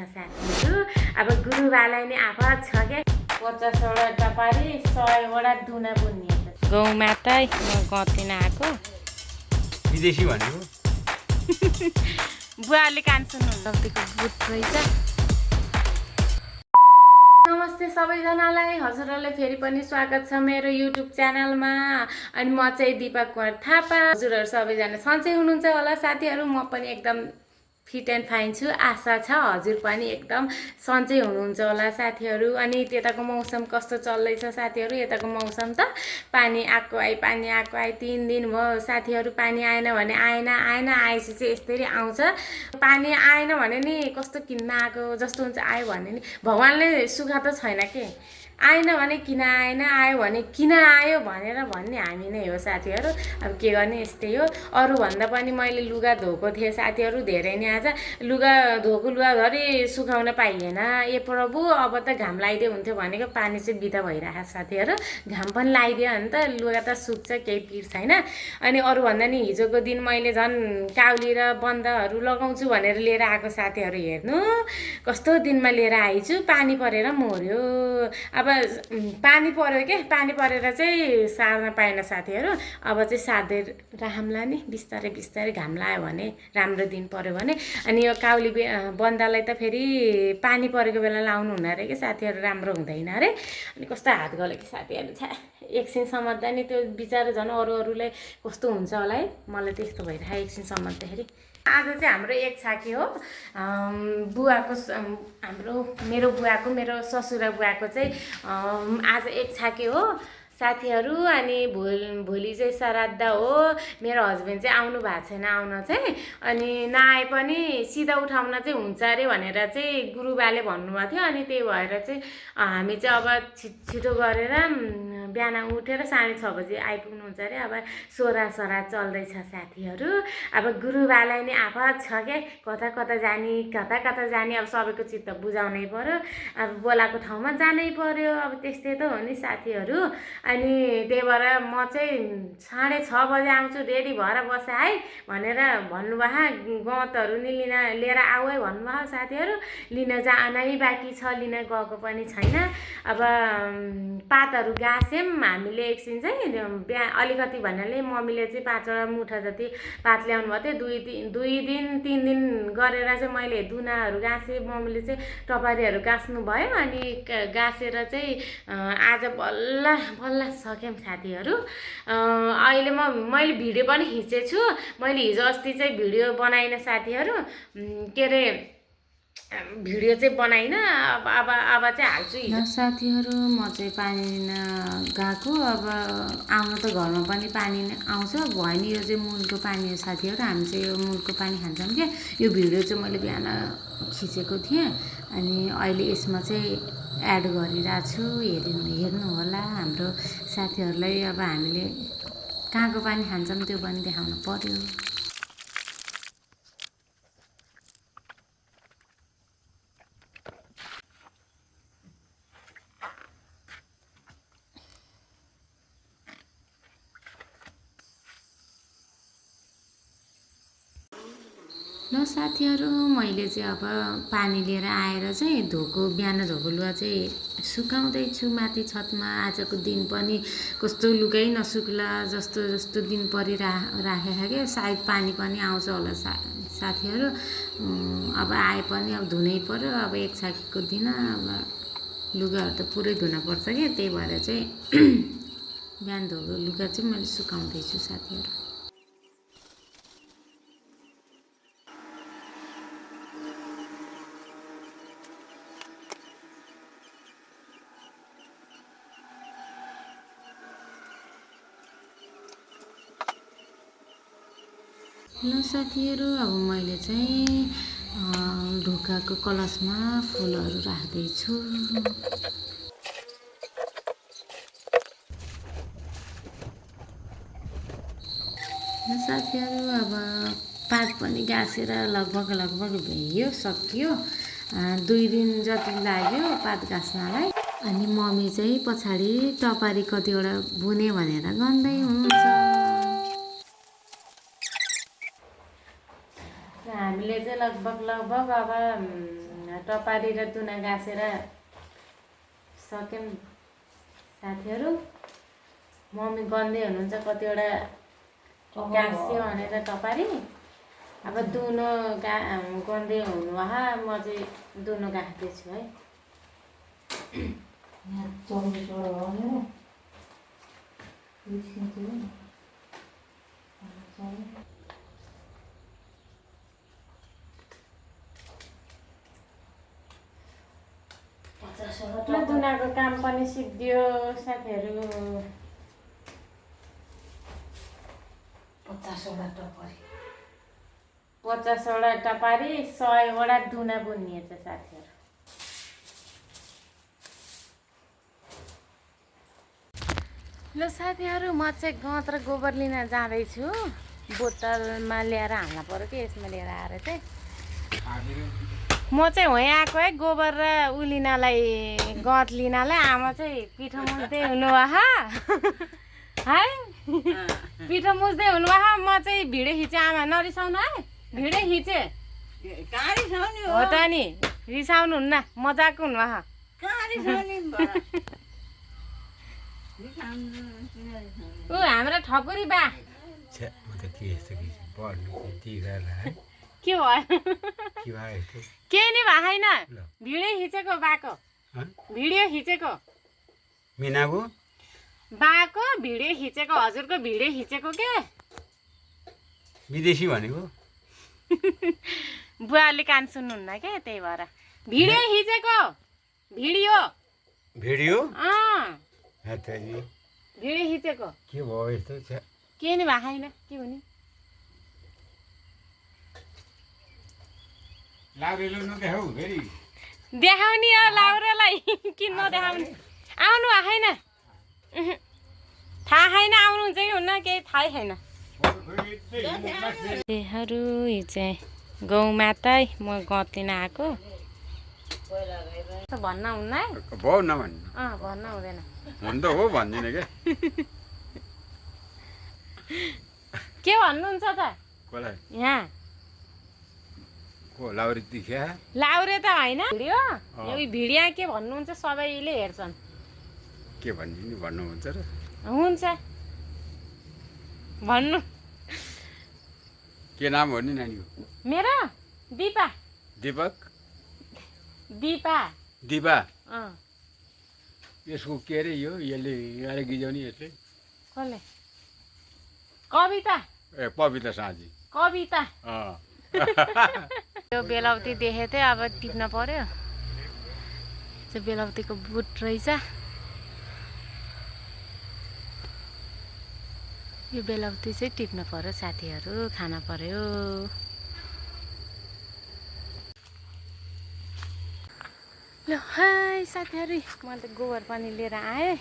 साथीहरू। अब गुरुबालाई नै आफत छ के 50वटा टपारी 100वटा दुना बुन्ने गौँ माता म गतिन आएको विदेशी भनेको बुवाले कान सुन्नुहुन्न बुट रहेछ। नमस्ते सबैजनालाई, हजुरहरूलाई फेरि पनि स्वागत छ मेरो युट्युब च्यानलमा। अनि म चाहिँ दिपा कुमार थापा। हजुरहरू सबैजना सन्चै हुनुहुन्छ होला साथीहरू। म पनि एकदम फिट एन्ड फाइन छु, आशा छ हजुर पनि एकदम सन्चै हुनुहुन्छ होला साथीहरू। अनि त्यताको मौसम कस्तो चल्दैछ साथीहरू? यताको मौसम त पानी आएको आइ 3 दिन भयो साथीहरू। पानी आएन भने आएन, आएपछि चाहिँ यसरी आउँछ। पानी आएन भने नि कस्तो किन्न आएको जस्तो हुन्छ, आयो भने नि भगवान्ले सुखा त छैन के। आएन भने किन आएन, आयो भने किन आयो भनेर भन्ने हामी नै हो साथीहरू। अब के गर्ने, यस्तै हो। अरूभन्दा पनि मैले लुगा धोएको थिएँ साथीहरू, धेरै नै आज लुगा धोएको लुगाधरि सुकाउन पाइएन। ए प्रभु, अब त घाम लगाइदियो हुन्थ्यो भनेको पानी चाहिँ बिदा भइरहेको साथीहरू। घाम पनि लगाइदियो भने त लुगा त सुक्छ, केही पिर छैन। अनि अरूभन्दा नि हिजोको दिन मैले झन् काउली र बन्दाहरू लगाउँछु भनेर लिएर आएको साथीहरू। हेर्नु कस्तो दिनमा लिएर आइछु, पानी परेर मर्यो। अब पानी पर्यो के, पानी परेर चाहिँ सार्न पाएन साथीहरू। अब चाहिँ सार्दै राख्ला नि बिस्तारै बिस्तारै, घाम लाग्यो भने राम्रो दिन पर्यो भने। अनि यो काउली बन्दालाई त फेरि पानी परेको बेला लाउनु हुन अरे कि साथीहरू, राम्रो हुँदैन अरे। अनि कस्तो हात गल्यो कि साथीहरू, छ्या एकछिन समात्दा नि त्यो बिचारा झन् अरूलाई कस्तो हुन्छ होला है। मलाई त्यस्तो भइरहेको एकछिन समात्दाखेरि। आज चाहिँ हाम्रो एक छाकी हो बुवाको, मेरो बुवाको, मेरो ससुरा बुवाको चाहिँ आज एक छाकी हो साथीहरू। अनि भोलि चाहिँ श्राद्ध हो। मेरो हस्बेन्ड चाहिँ आउनु भएको छैन, आउन चाहिँ। अनि नआए पनि सिधा उठाउन चाहिँ हुन्छ अरे भनेर चाहिँ गुरुबाले भन्नुभएको थियो। अनि त्यही भएर चाहिँ हामी चाहिँ अब छिटो गरेर बिहान उठेर 6:30 बजी आइपुग्नुहुन्छ अरे। अब सोह्रा चल्दैछ साथीहरू। अब गुरुबालाई नै आफत छ के, कता कता जाने। अब सबैको चित्त बुझाउनै पर्यो, अब बोलाएको ठाउँमा जानै पर्यो। अब त्यस्तै त हो नि साथीहरू। अनि त्यही भएर म चाहिँ 6:30 बजी आउँछु, रेडी भएर बस है भनेर भन्नुभयो। गउँतहरू नि लिएर आऊ है भन्नुभयो साथीहरू। लिन जानै बाँकी छ, लिन गएको पनि छैन। अब पातहरू गाँस्यौँ हामीले एकछिन चाहिँ बिहान अलिकति भन्नाले मम्मीले चाहिँ 5वटा मुठा जति पात ल्याउनु भएको थियो। 3 दिन गरेर चाहिँ मैले दुनाहरू गाँसेँ, मम्मीले चाहिँ टपारीहरू गाँस्नु भयो। अनि गाँसेर चाहिँ आज बल्ल सक्यौँ साथीहरू। अहिले मैले भिडियो पनि खिचेछु। मैले हिजो अस्ति चाहिँ भिडियो बनाइनँ साथीहरू, के अरे भिडियो चाहिँ बनाइनँ। अब चाहिँ हाल्छु हिजो साथीहरू। म चाहिँ पानी लिन गएको। अब आउनु त घरमा पनि पानी आउँछ भयो नि। यो चाहिँ मुलको पानी हो साथीहरू, हामी चाहिँ यो मुलको पानी खान्छौँ क्या। यो भिडियो चाहिँ मैले बिहान खिचेको थिएँ। अनि अहिले यसमा चाहिँ एड गरिरहेको छु, हेर्नु होला हाम्रो साथीहरूलाई। अब हामीले कहाँको पानी खान्छौँ त्यो पनि देखाउनु पर्यो। ल साथीहरू, मैले चाहिँ अब पानी लिएर आएर चाहिँ बिहान धोको लुगा चाहिँ सुकाउँदैछु माथि छतमा। आजको दिन पनि कस्तो लुगै नसुक्ला जस्तो दिन राखेको क्या। सायद पानी पनि आउँछ होला साथीहरू। अब आए पनि अब धुनै पर्यो। अब एक छाकीको दिन अब लुगाहरू त पुरै धुनुपर्छ क्या। त्यही भएर चाहिँ बिहान धोको लुगा चाहिँ मैले सुकाउँदैछु साथीहरू। ल साथीहरू, अब मैले चाहिँ ढोकाको कलशमा फुलहरू राख्दैछु। साथीहरू, अब पात पनि गाँसेर लगभग भइयो, सकियो। 2 दिन जति लाग्यो पात गाँस्नलाई। अनि मम्मी चाहिँ पछाडि टपारी कतिवटा बुने भनेर गन्दै हुनुहुन्छ। हामीले चाहिँ लगभग अब टपारी र दुना गाँसेर सक्यौँ साथीहरू। मम्मी गन्दै हुनुहुन्छ कतिवटा गाँस्यो भनेर टपारी। अब दुनो गन्दै हुनु म चाहिँ दुनो गाँस्दैछु है। दुनाको काम पनि सिद्धियो साथीहरू। 50वटा टपारी 100वटा दुना बुनिएछ साथीहरू। ल साथीहरू म चाहिँ गहुँ र गोबर लिन जाँदैछु। बोतलमा ल्याएर हाल्न पर्यो कि यसमा लिएर आएर चाहिँ म चाहिँ वहीँ आएको है गोबर र लिनलाई गहुँ लिनलाई। आमा चाहिँ पिठो मुस्दै हुनुभयो है। पिठो मुस्दै हुनुभयो। म चाहिँ भिडियो खिचेँ। आमा नरिसाउनु है, भिडियो खिचेँ हो त नि। रिसाउनु हुन्न, मजाको हुनुभयो। ऊ हाम्रो ठकुरी बा के भयो? केही नि भएको छैन। भिडियो खिचेको बाको, भिडियो खिचेको मिनाको बाको भिडियो खिचेको, हजुरको भिडियो खिचेको के विदेशी भनेको। बुवाले कान सुन्नुहुन्न क्या, त्यही भएर भिडियो खिचेको। भिडियो भिडियो भिडियो खिचेको के भयो यस्तो? केही नि भएको छैन। के हुने देखाउने हो लाउरेलाई कि नदेखाउने? आउनु भएको छैन। थाहा छैन आउनुहुन्छ कि हुन्न, केही थाहै छैन। त्यहीहरू चाहिँ गाउँमा त म गहुँ लिन आएको भन्न हुन्न है। भयो नभन्नु भन्न हुँदैन। हुन त हो भन्दिनँ के भन्नुहुन्छ त? कसलाई? यहाँ को लाउरे देखिया? लाउरे त होइन, भिडियो भिडियो के भन्नुहुन्छ सबैले हेर्छन्। के भन्नु भन्नुहुन्छ र? हुन्छ भन्नु। के नाम हो नि नानीको? मेरो दिपा। दीपक? दिपा दिपा? यसको के अरे यसले यहाँ गिजाउने यसले? कसले? कविता। ए पविता साँझी कविता। यो बेलाउती देखेको थिएँ, अब टिप्न पर्यो। चाहिँ बेलाउतीको बुट रहेछ। यो बेलाउती चाहिँ टिप्न पर्यो साथीहरू, खान पर्यो। ल हाई साथीहरू, मैले त गोबर पनि लिएर आएँ,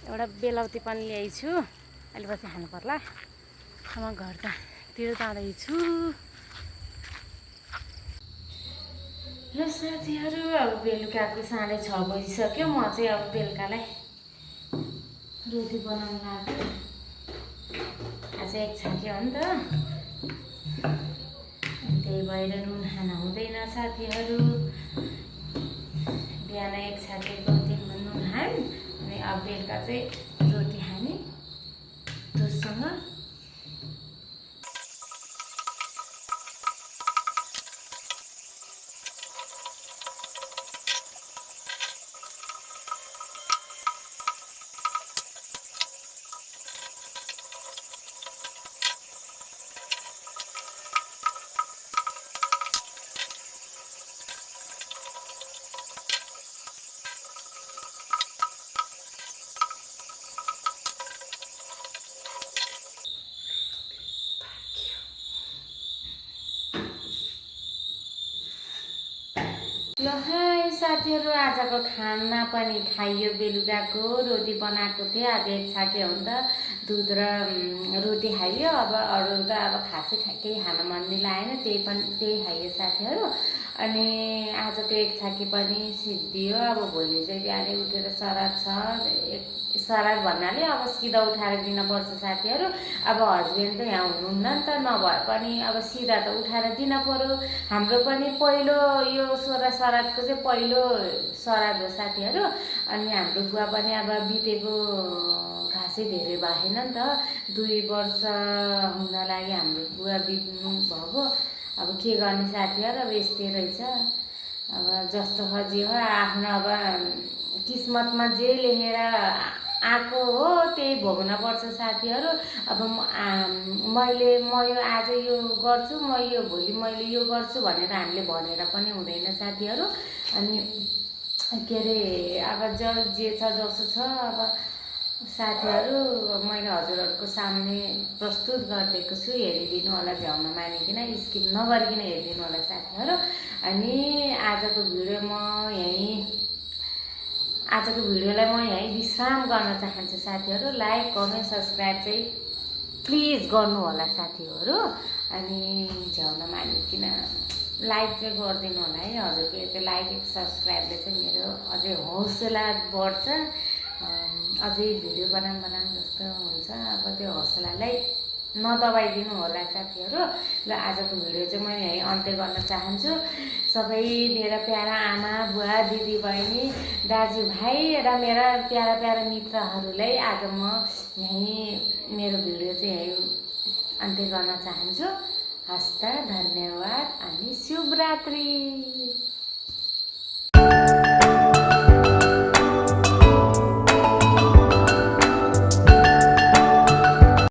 एउटा बेलाउती पनि ल्याइछु। अहिले पछि खानु पर्ला। म घरतिर जाँदैछु। ल साथीहरू, अब बेलुकाको 6:30 बजिसक्यो। म चाहिँ अब बेलुकालाई रोटी बनाउनु लाग्यो। आज एक छाके हो नि त, त्यही भएर नुन खाना हुँदैन साथीहरू। बिहान एक छाकेको दिनमा नुन खायौँ, अनि अब बेलुका चाहिँ रोटी खाने दुधसँग। ल हाई साथीहरू, आजको खाना पनि खाइयो। बेलुकाको रोटी बनाएको थिएँ। आज एक छाके हो नि त, दुध र रोटी खाइयो। अब अरू त अब खासै केही खान मन नि लागेन, त्यही खाइयो साथीहरू। अनि आजको एक छाकी पनि सिद्धियो। अब भोलि चाहिँ बिहानै उठेर श्राद्ध छ। श्राद्ध भन्नाले अब सिधा उठाएर दिनुपर्छ साथीहरू। अब हस्बेन्ड त यहाँ हुनुहुन्न नि त, नभए पनि अब सिधा त उठाएर दिन पर्यो। हाम्रो पनि पहिलो यो श्राद्धको चाहिँ पहिलो श्राद्ध हो साथीहरू। अनि हाम्रो बुवा पनि अब बितेको खासै धेरै भएन नि त, 2 वर्ष हुन लाग्यो हाम्रो बुवा बित्नु भएको। अब के गर्ने साथीहरू, अब यस्तै रहेछ। अब जस्तो जे हो आफ्नो अब किस्मतमा जे लेखेर आएको हो त्यही भोग्नुपर्छ साथीहरू। अब म यो आज यो गर्छु, म यो भोलि मैले यो गर्छु भनेर हामीले भनेर पनि हुँदैन साथीहरू। अनि के अरे अब जे छ जसो छ। अब साथीहरू मैले हजुरहरूको सामने प्रस्तुत गरिदिएको छु, हेरिदिनु होला, झ्याउन मानिकन स्किप नगरिकन हेरिदिनु होला साथीहरू। अनि आजको भिडियोलाई म यहीँ विश्राम गर्न चाहन्छु साथीहरू। लाइक कमेन्ट सब्सक्राइब चाहिँ प्लिज गर्नु होला साथीहरू। अनि झ्याउन मानिकन लाइक चाहिँ गरिदिनु होला है। हजुरको त्यो लाइक सब्सक्राइबले चाहिँ मेरो अझै हौसला बढ्छ, अझै भिडियो बनाऊँ जस्तो हुन्छ। अब त्यो हौसलालाई नदबाइदिनु होला साथीहरू। ल आजको भिडियो चाहिँ म यहीँ अन्त्य गर्न चाहन्छु। सबै मेरा प्यारा आमा बुवा दिदी बहिनी दाजुभाइ र मेरा प्यारा प्यारा मित्रहरूलाई आज म यहीँ मेरो भिडियो चाहिँ यहीँ अन्त्य गर्न चाहन्छु। हस्त, धन्यवाद अनि शुभरात्रि।